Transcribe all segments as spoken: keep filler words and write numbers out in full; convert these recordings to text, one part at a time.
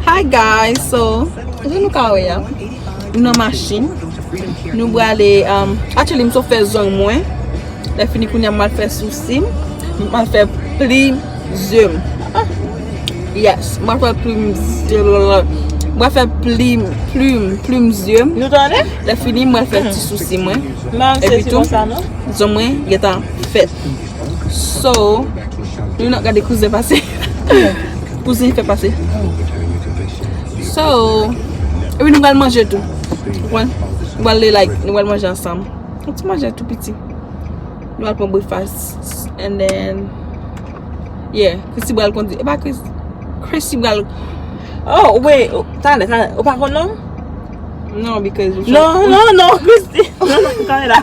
Hi guys, so jan nou ka wè a, nou nan machin. Nou prale, um, actually m sot fè zong mwen. Lè fini kounye a m pral fè sousi m. M pral fè plim zye m. Yes, m pral fè plim zye m. M pral fè plim, plim, plim zye m. Nou tande? Lè fini m pral fè ti sousi mwen. Epi tou, zong mwen gentan fèt. So, nou nan gade kouzen pase. Kouzen fè pase. So, epi nou pral manje tou. Ou konprann? Nou pral like, nou pral manje ansanm. Yon ti manje tou piti. Nou pral pran breakfast and then, yeah, Christy pral kondi. E pa Chris, Christy pral. Oh, wait, talè, talè. Ou pa konn non? No, because you No, no, no, Christy. No, no, talè la.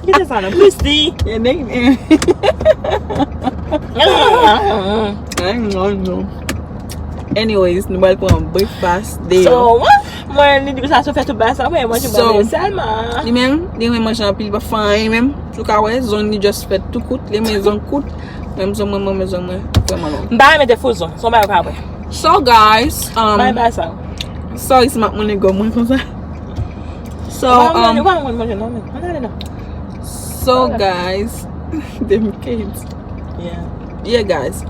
Kite sa non, Christy. Yeah, they, I don't know. Anyways, nou pral pran breakfast deyò. So, mwen, li di sa, so fè tout bagay sa, mwen, manje So, bò sèlman. Li menm, li renmen manje anpil, li pa fè anyen menm. Ou ka wè, zong li just fèt tou kout, li renmen zong kout. Menm zong mwen, mwen renmen zong mwen vrèman long. M pa renmen te fou zong, se yon bagay ou ka wè. So, guys, um, Bay, bay sa. Sorry si m ap moulen gòm mwen konsa. So, Ou pa um, ou pa konn manje non, men. Ann ale non. So, guys, Demi Kate. Yeah. Yeah, guys.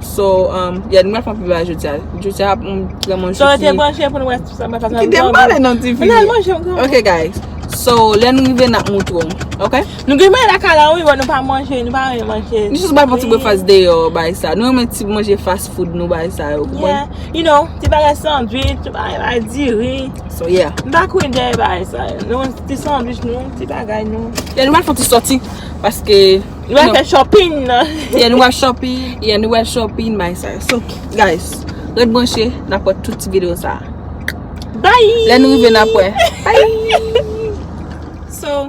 So, um, yeah, nou pral fè anpil bagay jodi a. Jodi a, m vrèman So, te jodi. Branche pou nou wè sa, mwen fè sa. Kite m pale non, ti fi. Mwen al manje, mwen. Ok, guys. So, lè nou rive, n ap montre w. Ok? Nou gen manje lakay la, wi, wè, nou pa manje, nou pa renmen manje. Nou jis bay yon ti breakfast deyò, bay sa. Nou renmen ti manje fast food, nou bay sa yo, konprann? Yeah. You know, ti bagay sandwich, ti bagay diri. So, yeah. M pa kouri dèyè bagay sa yo. Nou, ti sandwich, nou, ti bagay, nou. Yeah, nou pral fè yon ti sòti, paske Nou pral fè shopping nan. Yeah, nou pral shopping. Yeah, nou pral shopping, bay sa. So, guys, ret branche, n ap wè tout ti videyo sa. Bye! Lè nou rive, n ap wè. Bye! So,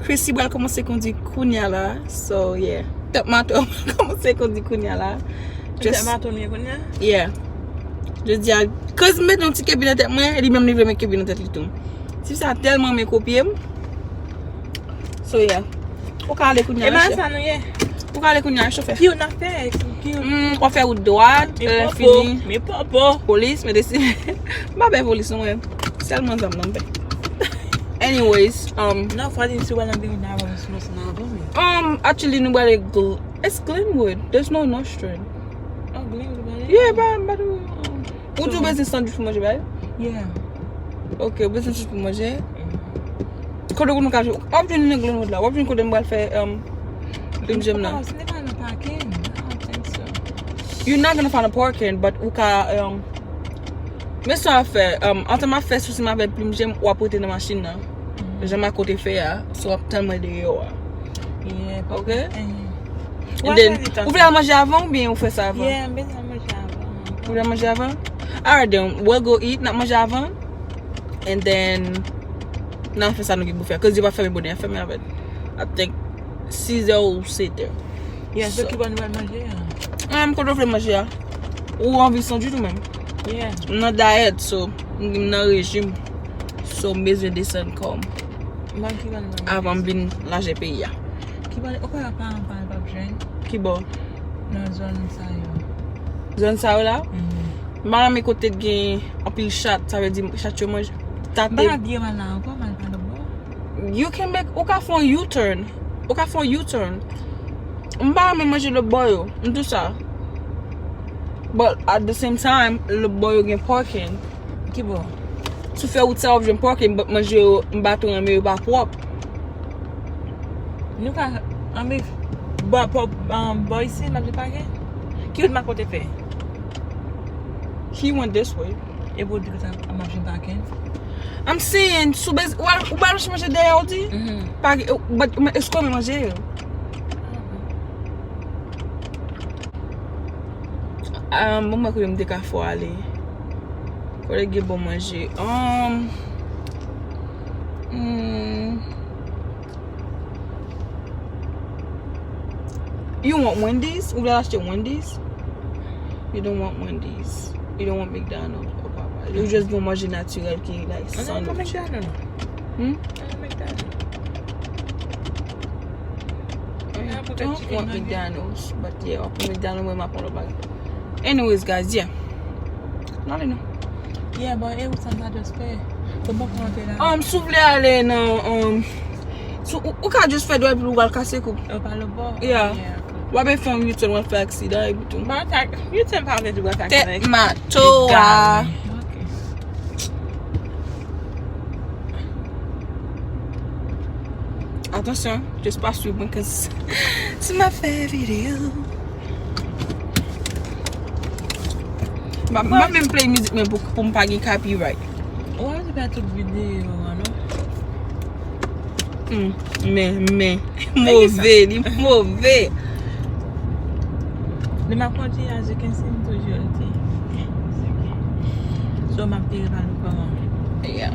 Chrissy pral kòmanse kondi kounye a la. So, yeah. Tèt mato pral kòmanse kondi kounye a la. Just Tèt mato m ye kounye a? Yeah. Jodi a, cause m mete yon ti kepi nan tèt mwen, li menm li vle met kepi nan tèt li tou. Ti fi sa tèlman renmen kopye m. So, yeah. Ou ka ale kounye a, chè. E nan sa nou ye? Ou ka ale kounye a, chofè. Ki w nan fè? Ki w Mm, w ap fè wout dwat, Men lè popo, fini. Men popo. Polis, men desi. M pa pè polis, non, mwen. Sèlman zam nan m pè. Anyways, um, Non, fò di m si w al nan biwo nan avan, sinon se nan avan, men. Um, actually, nou prale Gl-, it's Glenwood. There's no Nostrand. Oh, Glenwood, prale? Yeah, ba, ba, Ou di w bezwen sandwich pou manje, bay? Yeah. Ok, ou bezwen sandwich pou manje? Mm. Kote nou ka jwenn? W ap jwenn nan Glenwood la. W ap jwenn kote m pral fè, um, plim jèm nan. Oh, ce n'est pas le parking. I don't think so. You're not gonna find a parking, but ou ka, um, men sa w ap fè, um, antan m ap fè sousi m avèk plim jèm, w ap rete nan machin nan. Mm. Jan m a kote fè a, so w ap tann mwen deyò a. Yeah, Ok? And then, ou vle al manje avan oubyen ou fè sa avan? Yeah, m bezwen al manje avan. Ou vle al manje avan? Alright then, we'll go eat, n ap manje avan. And then, n a fè sa nou gen pou fè. Cause yo pa fèmen bonè, fèmen avèk, I think, sizè ou setè. Yeah, so ki bò nou al manje a? Um, kote ou vle manje a? Ou anvi sandwich ou menm? Yeah. M nan dayèt, so, m nan rejim. So, m bezwen desann kò m. Mwen ki bò nou al manje? Avan m vin lajè peyi a. Ki bò, ou kwè paran pa, pa jwenn? Ki bò? Nan zòn sa yo. Zòn sa yo la? Mhm. M pa renmen kote gen anpil chat, sa vle di chat yo manje. Tate. M pa ka byen mal la ankò, mal pa lòt bò. You can make, ou ka fè yon U-turn. Ou ka fè yon U-turn. M pa renmen manje lòt bò yo. M di w sa. But at the same time, lòt bò yo gen parking. Ki bò? Si w fè wout sa, w ap jwenn parking, but manje yo, m pa twò renmen, yo pa pwòp. Nou ka, anben, bò, bò, um, bò isi, n ap jwenn parking? Ki wout m a konte fè? He went this way. E pou di konsa, m ap jwenn parking? I'm saying, sou bez, ou al, ou al manje dèyè, ou di? Mhm. Pa, ou, but, men, èske w renmen manje yo? Ah, bon, mwen kote m te ka fè w ale. Kote gen bon manje. Um, hmm. You want Wendy's? Ou vle achte Wendy's? You don't want Wendy's. You don't want McDonald's. Oh, papa. You just want manje natirèl ki, like, sandwich. Hmm? I don't want McDonald's, but yeah, w ap pran McDonald's, mwen m ap pran lòt bagay. Anyways, guys, yeah. N ale non. Yeah, but e ou sa m ta just fè? Ou poko antre la. Um, si w vle ale nan, um, si w, ou ka just fè dwèt epi w al kase kou. Ou pa lòt bò? Yeah. Yeah, ok. W ap fè yon U-turn, w ap fè aksidan epi tou. Ba tak, U-turn pa vle di w ap fè aksidan. Tèt mato a. Ok. Atansyon, just pa swiv mwen, 'cause si m ap fè videyo. M ap, m ap menm play mizik mwen pou, pou m pa gen copyright. Ou pa di fè tout videyo an, non? Hmm, men, men, move, li move. Li m ap kondui as you can see, m toujou ete. So, m ap vire pa nou kòman. Yeah.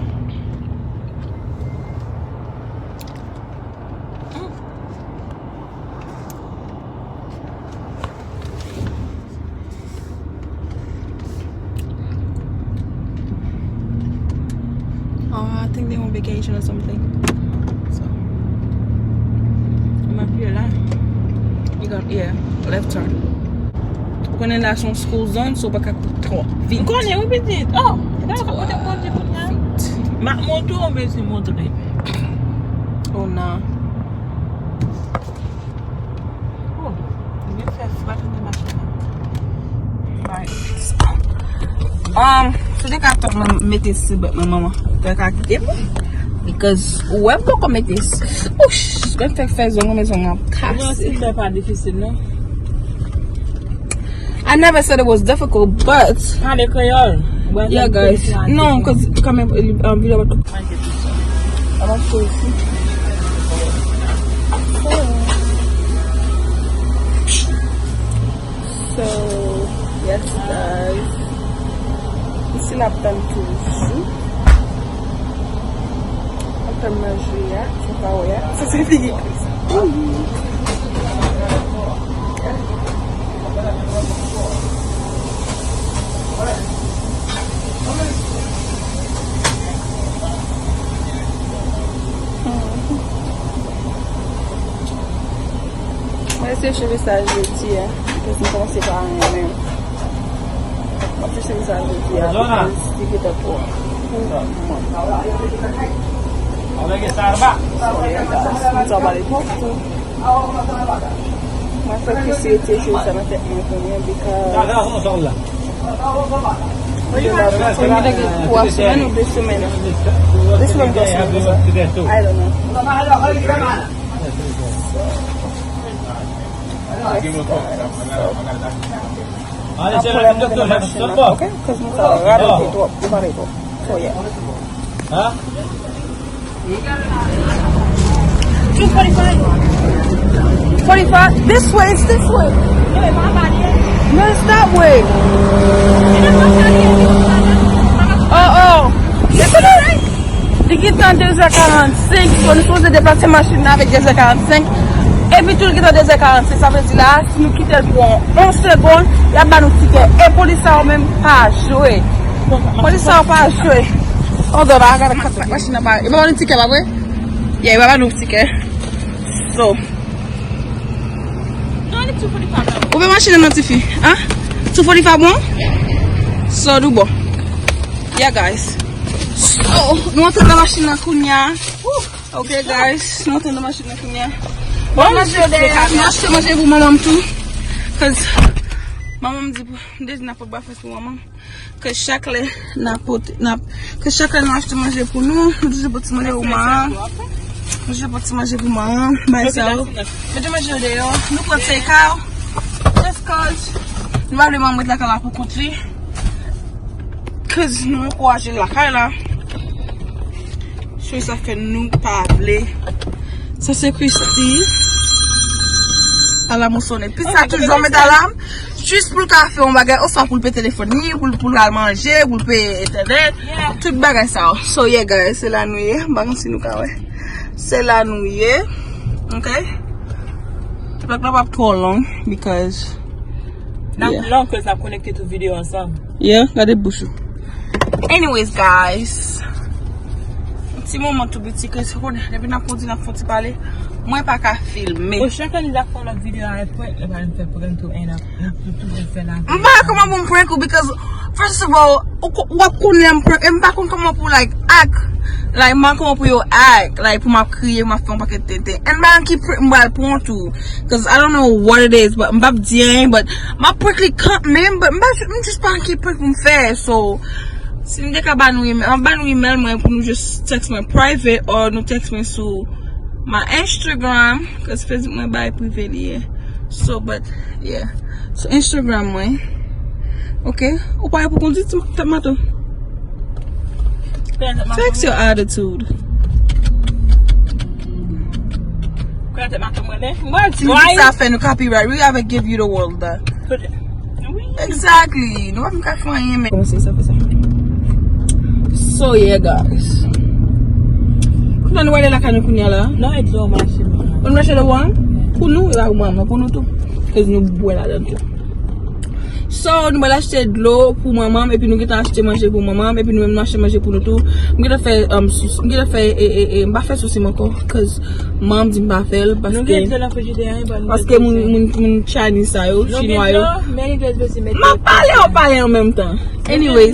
Oh, I think they on vacation or something. So, m ap ye la. You got, yeah, left turn. Ou konnen la se yon school zone, so ou pa ka kouri twò vit. M konnen, wi, pitit. Oh, gade, kote m kondi kounye a? M ap montre w, bezwen montre. Oh, nan. Oh, li fè frèt nan machin nan. Right. Um, si w te ka fè mwen mete sibèt mwen, manman, te ka kite m. Because ou wè m poko mete s-, ouch, mwen fèk fè zong, men zong ap kase. Non, sibèt pa difisil, non. I never said it was difficult, but pale kreyòl. Yeah, guys. Non, 'cause kanmenm, um, videyo. An ap mache isi. So, yes, guys. Isi n ap tann toujou. N ap tann manje a, sa pa wè a. Sa se figi Chris. Mwen eseye cheve sa jodi a, because m kòmanse pa renmen. M ap cheve sa jodi a, because li gentan twò pou mwen. So, yeah, guys, m sa pale twòp tou. Mwen fè plis rete jou sa nan tèt mwen kounye a, because mwen gen twa semèn ou de semèn. De semèn, twa semèn konsa. I don't know. Yes, guys. So, apre la, mwen gen nan machin nan, ok? 'Cause mwen sa radote twòp, mwen pale twòp. So, yeah. Two forty-five. Forty-five. This way, it's this way. No, it's that way. Oh, oh. Li gentan de zè karannsenk, so nou sipoze deplase machin nan avèk de zè karannsenk. Epi tou li gentan de zè karannsenk, sa vle di la, si nou kite l pou yon segonn, y ap ba nou tikè. E polis sa yo menm pa jwe. Polis sa yo pa jwe. On dò ba, gade kat machin nan pa. E pa ba nou tikè, pa vre? Yeah, e pa ba nou tikè. So. Ou vle machin nan, non, tifi? Hein? Two forty-five bon? So, nou bon. Yeah, guys. So, nou antre nan machin nan kounye a. Ok, guys. Nou antre nan machin nan kounye a. Bon, nou achte manje pou manman m tou. 'Cause manman m di pou, m te di n ap fè breakfast pou manman m. Ke chak lè n ap pote, n ap, ke chak lè nou achte manje pou nou, nou toujou pote manje pou manman. Nou toujou pote manje pou manman, bay sa yo. Mete manje yo deyò, nou pran take out. Just 'cause nou pa vle manman ret lakay la pou kont li. 'Cause nou ankouraje l lakay la. So, sa fè nou pa vle. Sa se Christy. Alam ou sonnen. Pis sa toujou ap met alam. Jis pou l ka fè yon bagay, oswa pou l peye telefòn li, pou l, pou l al manje, pou l peye entènèt. Yeah. Tout bagay sa yo. So, yeah, guys, se la nou ye. M pa konn si nou ka wè. Se la nou ye. Ok? Vlog la p ap twò long, because N ap long, 'cause n ap konekte tout videyo ansanm. Yeah, gade bouch ou. Anyways, guys. Yon ti moman tou piti, 'cause ou konnen, depi n ap kondi, n ap fè yon ti pale. Mwen pa ka filme. Bon, chak ane n ap fè yon lòt videyo avèk prank, nou pa vin fè prank tou, and ap, nou toujou fè la. M pa konnen pou m prank ou, because First of all, ou ko- w ap konn lè m prank, e m pa konn kòman pou, like, act. Like, m pa konn kòman pou yo act. Like, pou m ap kriye, m ap fè yon pakèt tenten. And m pa ki prank m pral pran tou. Cause I don't know what it is, but m p ap di anyen, but m ap prank li kanmenm, but m pa, m just pa ki prank pou m fè. So, si m te ka ba nou email, m ap ba nou email mwen pou nou just text mwen private, or nou text mwen sou my Instagram, cause Facebook mwen bay prive li ye. So, but, yeah. So, Instagram mwen. Ok? Ou pare pou kondi ti tèt mato? Fix your attitude. Kote mato mwen, mwen di sa fè nou copyright. We gotta give you the world that. Exactly. Nou pa ka fè anyen, men. Kòman se sa fè sa? So, yeah, guys. Kounye a nou ale lakay nou kounye a la. Non, e dlo mache mwen. Nou mache dlo an? Pou nou, la, ou manman, pou nou tou. Cause nou bwè ladan tou. So, nou pral achte dlo pou manman m, epi nou gentan achte manje pou manman m, epi nou menm nou achte manje pou nou tou. M gentan fè, um, sous-, m gentan fè, e, e, e, m pa fè sousi m ankò, cause manman m di m pa fè l, paske, paske moun, moun, moun Chinese sa yo, chinwa yo. M ap pale, w ap pale an menm tan. Anyways.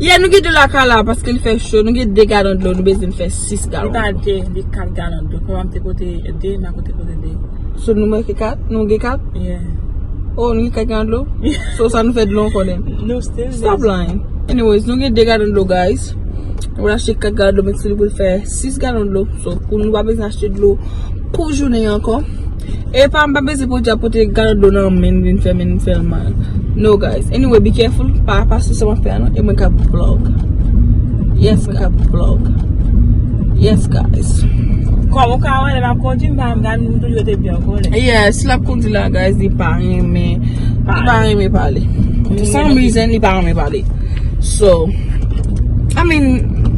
Yeah, nou gen dlo lakay la, paske li fè cho, nou gen de galon dlo, nou bezwen fè sis galon dlo. Li pa de, li kat galon dlo. Kòman m te pote de, m a pote pote de. So, nou manke kat? Nou gen kat? Yeah. Oh, nou gen kat galon dlo? So, sa nou fè dlo ankò, then? Nou still stop lying. Anyways, nou gen de galon dlo, guys. Nou pral achte kat galon dlo, men si nou pou fè sis galon dlo. So, pou nou pa bezwen achte dlo pou jounen an ankò. E pa, m pa bezwen pou di ap pote galon dlo nan men m, vin fè men m fè l mal. No, guys. Anyway, be careful. Pa, pa sou sa m ap fè a, non. E mwen k ap vlog. Yes, mwen k ap vlog. Yes, guys. Kòm ou ka wè, lè m ap kondi, m pa, m gade, m toujou te byen an kòlè. Yes, l ap kondi la, guys, li pa renmen, li pa renmen pale. For some reason, li pa renmen pale. So, I mean,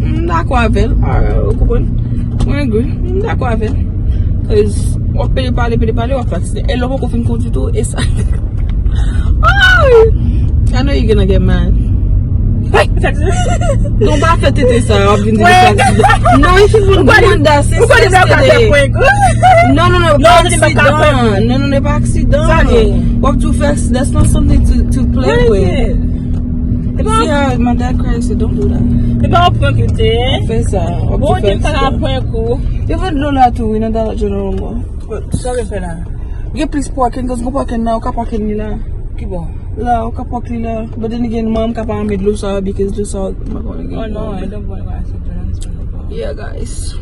m dakò avè l, ah, ou konprann? Mwen agree, m dakò avè l. Cause w ap pede pale, pede pale, w ap fatige. E lè w poko fin kondi tou, e sa. Ay! I know you gonna get mad. Non, pa fè tete sa, w ap vin di m fè aksidan. Non, if you would do that since yesterday. Non, non, non, pa aksidan. Non, non, non, pa aksidan. W ap di w fè aksidan. That's not something to, to play with. See how my dad cries, so don't do that. E pa w prank li te. Fè sa, w ap di w fè aksidan. Yo vin dlo la tou, wi, nan Dollar General mwen. Sa w fè la? Gen plis parking, cause gon parking la, ou ka parking li la. Ki bò? La, ou ka park li la. But then again, manman m ka pa renmen dlo sa, because dlo sa, m pa konnen gen. Oh non, I don't want to ask you to answer the phone. Yeah, guys.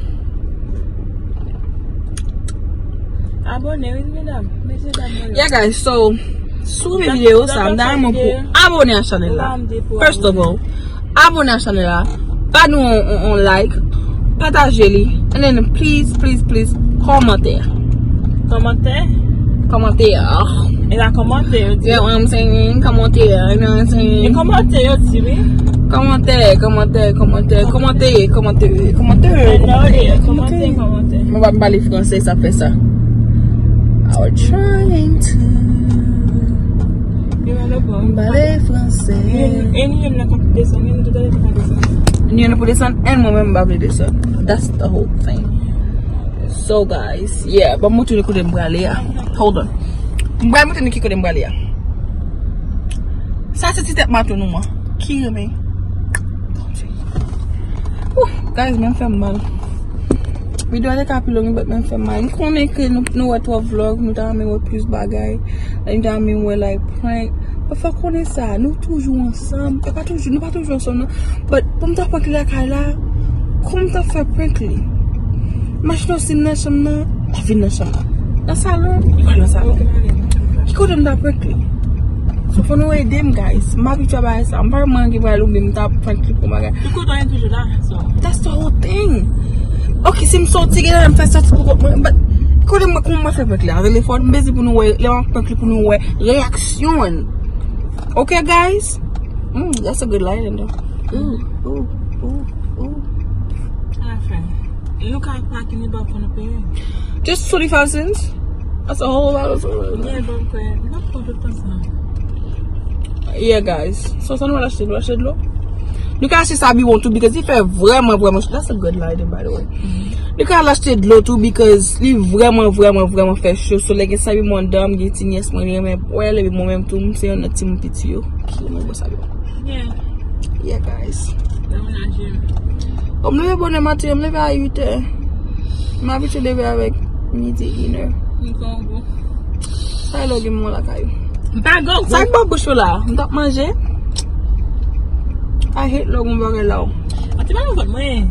Abone, wi, medam. Mesye, dam, mwen. Yeah, guys, so, si w renmen videyo sa, m ta renmen pou abone a chanèl la. First of all, abone a chanèl la, ba nou on, on, on like, pataje li, and then please, please, please, kòmantè. Kòmantè? Kòmantè. E la kòmantè, yo di. You know what I'm saying? Kòmantè, you know what I'm saying? E kòmantè, yo di, wi. Kòmantè, kòmantè, kòmantè, kòmantè, kòmantè, kòmantè, kòmantè, kòmantè. Mwen pa pale fransè, sa fè sa. I was trying to. Yo, yo, yo. M pale fransè. Ni youn nan k ap desann, ni youn nan pou desann, and mwen menm m pa vle desann. That's the whole thing. So, guys, yeah, ban m montre nou kote m prale a. Hold on. M pral montre nou ki kote m prale a. Sa se ti tèt mato nou an. Ki renmen. Ooh, guys, men m fè m mal. Videyo a te ka pi long, but men m fè m mal. M konnen ke nou, nou wè twòp vlog, nou ta renmen wè plis bagay. Like, nou ta renmen wè, like, prank. But fò konnen sa, nou toujou ansanm. E pa toujou, nou pa toujou ansanm, non. But pou m ta prank li lakay la, kòman m ta fè prank li? Imajine w si m nan chanm nan, l ap vin nan chanm nan. Nan salon, li pral nan salon. Ki kote m ta prank li? So, fò nou ede m, guys. M abitye a bagay sa. M pa renmen ki pral oubyen m ta prank li pou bagay. Ki kote w ye toujou la, so. That's the whole thing. Ok, si m soti, gen lè m fè soti pou kont mwen. But, kote mwen, kòman mwen fè prank li a telefòn? M bezwen pou nou wè, lè m ap prank li pou nou wè reyaksyon. Ok, guys? Mm, that's a good lighting, though. Ooh, ooh, ooh, ooh. Afen. Nou ka pake ni ba pou nou peye. Just twenty-five cents? That's a whole lot of money. Yeah, but, uh, nou pran tout tan sa. Yeah, guys. So, sa nou al achte? Nou achte dlo? Nou ka achte sa biwon tou, because li fè vrèman, vrèman cho. That's a good lighting, by the way. Nou ka al achte dlo tou, because li vrèman, vrèman, vrèman fè cho. So, lè gen sa biwon anndan, m gen ti nyès mwen, li renmen, wè, lè mwen menm tou, m se youn nan timoun piti yo ki renmen bwè sa biwon. Yeah. Yeah, guys. Bon, m leve bonè maten, m leve a uit è. M abitye leve avèk midi, inè. M kongo. Sa e lè w gen moun lakay ou. M pa gongo. Sa k ba w bouch ou la? M t ap manje. I hate lè w gon bagay la w. An ti balon vant mwen.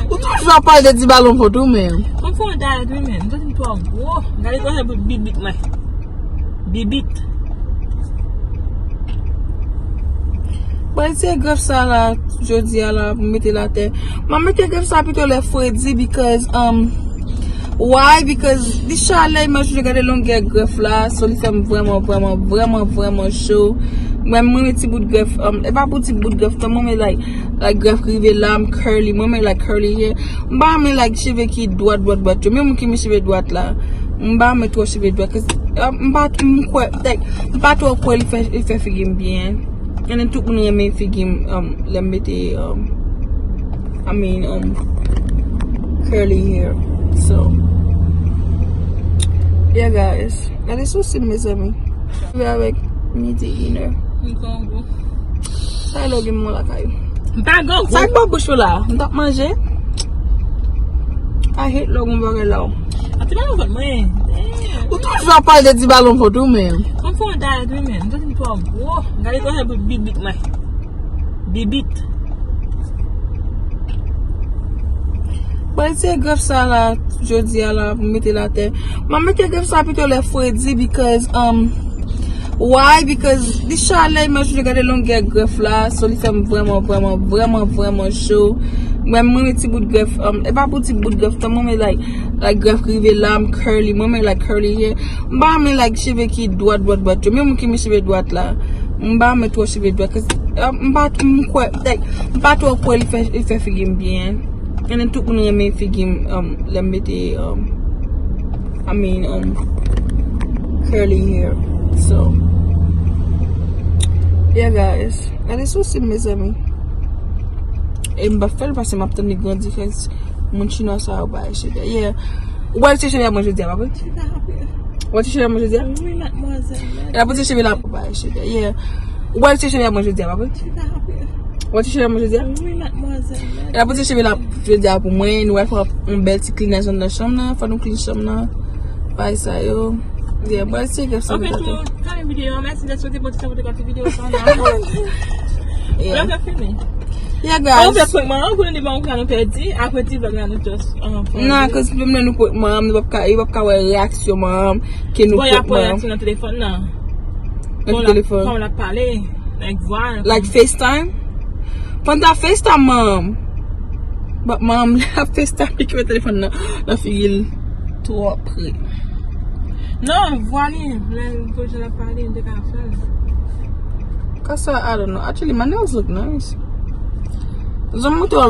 Ou toujou ap pale de ti balon vant ou menm. Kòm fè yon dayèt wi menm. M santi m twò gwo. Gade twò bibit mwen. Bibit. Mwen retire grèf sa la, jodi a la, pou m mete l atè. Mwen mete grèf sa pito lè fredi, because, um, why? Because li chalè, imajine gade longè grèf la, so li fè m vrèman, vrèman, vrèman, vrèman cho. Mwen, mwen mete ti bout grèf, um, e pa pou ti bout grèf, non, mwen, mwen, like, like, grèf ki rive la, m curly, mwen, mwen, like, curly hair. M pa renmen, like, cheve ki dwat, dwat, dwat yo. Men moun ki renmen cheve dwat la. M pa renmen twò cheve dwat. 'Cause, uh, m pa, m kwè, like, m pa twò kwè li fè, li fè figi m byen. And then tout moun renmen figi m, um, lè m mete, um, I mean, um, curly hair. So, yeah, guys. Gade sousi m, mezanmi. Rive avèk midi, inè. M kongo. Sa e lè w gen moun lakay ou. M pa gongo. Sa k ba w bouch ou la? M t ap manje. I hate lè w gon bagay la w. An ti balon vant mwen. Ou toujou ap pale de ti balon vant ou menm. Kòm fè yon dayèt wi menm. M santi m twò gwo. Gade twò bibit mwen. Bibit. Mwen retire grèf sa la, jodi a la, pou m mete l atè. Mwen mete grèf sa pito lè fredi, because, um, why? Because li chalè, imajine gade longè grèf la, so li fè m vrèman, vrèman, vrèman, vrèman cho. Mwen, mwen mete ti bout grèf, um, e pa pou ti bout grèf, tan mwen, mwen, like, like, grèf ki rive la, m curly, mwen, mwen, like, curly hair. M pa renmen, like, cheve ki dwat, dwat, dwat yo. Men moun ki renmen cheve dwat la. M pa renmen twò cheve dwat, 'cause, uh, m pa, m kwè, like, m pa twò kwè li fè, li fè figi m byen. And then tout moun renmen figi m, um, lè m mete, um, I mean, um, curly hair. So, yeah, guys. Gade sousi m, mezanmi. E m p ap fè l pase m ap tann li grandi, 'cause moun chinwa sa yo pa achte. Yeah. Ou pral ti cheve a mwen jodi a, pa vre? Ou pral ti cheve a mwen jodi a? Wi, madmwazèl. E la pou ti cheve la pa achte. Yeah. Ou pral ti cheve a mwen jodi a, pa vre? Ou pral ti cheve a mwen jodi a? Wi, madmwazèl. E la pou ti cheve la jodi a pou mwen, nou pral fè yon bèl ti cleanage anndan chanm nan, fò nou clean chanm nan. Bay sa yo. Yeah, mwen se ke sa. Ok, tout moun, fèmen videyo an. Mèsi dèt soti poti sa pou te gate videyo sa nan. Yeah. Lè w te fini. Yeah, guys. Ou fè prank manman, ou konnen depi yon kou la nou pèdi, apre ti vlog la nou just, um, fè. Non, 'cause pou mwen nou prank manman, nou p ap ka, yo p ap ka wè reaksyon manman ke nou prank manman. Bon, y ap wè reaksyon nan telefòn nan. Nan ki telefòn? Kòman l ap pale, like vwa l. Like FaceTime? Pandan FaceTime manman. But manman lè ap FaceTime, li kite telefòn nan nan figi l twò pre. Non, vwa li, lè l ap pale, li te ka fè l. Kòsa, I don't know. Actually, my nails look nice. Zon mwen twò.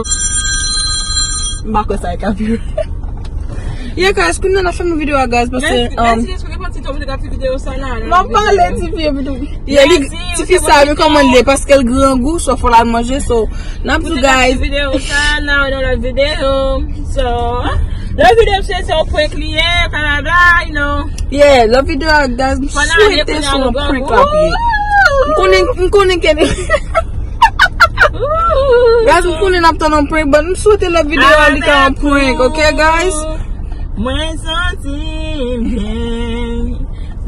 M pa kwè sa e ka vire. Yeah, guys, kounye a n ap fèmen videyo a, guys, paske, um, m ap pale ti fi epi tou. Yeah, li, ti fi sa, men kòman l ye, paske l grangou, so fò l al manje, so, n ap di, guys. Videyo sa, nan yon lòt videyo. So, lòt videyo se, se yon prank li ye, bla, bla, bla, you know. Yeah, lòt videyo a, guys, m swete se yon prank l ap ye. M konnen, m konnen ke Guys, m konnen n ap tann yon prank, but m swete lòt videyo a li ka yon prank, ok, guys? Mwen santi m byen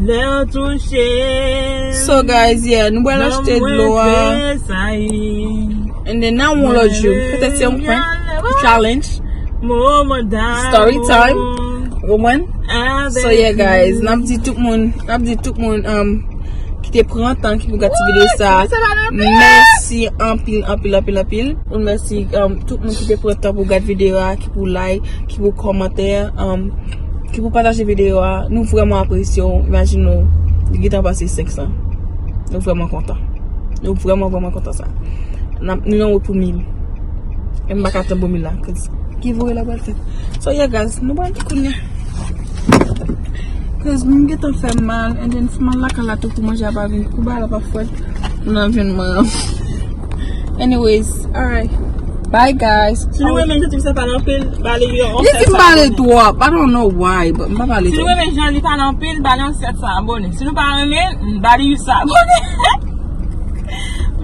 lè w touche m. So, guys, yeah, nou pral achte dlo a. And then, nan yon lòt jou, petèt se yon prank, challenge, story time, ou konprann? So, yeah, guys, n ap di tout moun, n ap di tout moun, um, ki te pran tan ki pou gade ti videyo sa. Mèsi anpil, anpil, anpil, anpil. Mèsi, um, tout moun ki te pran tan pou gade videyo a, ki pou like, ki pou kòmante, um, ki pou pataje videyo a. Nou vrèman apresye w. Imajine w, li gentan pase senk san. Nou vrèman kontan. Nou vrèman, vrèman kontan sa. N ap, nou nan wout pou mil. E m pa ka tann pou mil la, 'cause ki voye la pral fè. So, yeah, guys, nou pral kounye a. 'Cause m gentan fè mal, and then fò m al lakay la tou pou manje a pa vin kou, bagay la pa fwèt. Nou nan jwenn mwen. Anyways, alright. Bye, guys. Si nou renmen jan Tim sa pale anpil, ba li yon Li di m pale twòp. I don't know why, but m pa pale Si nou twòp. Renmen jan li pale anpil, ba li yon sèt san abone. Si nou pa renmen, ba li yon san abone.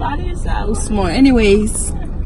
Ba li yon san abone. Small. Anyways,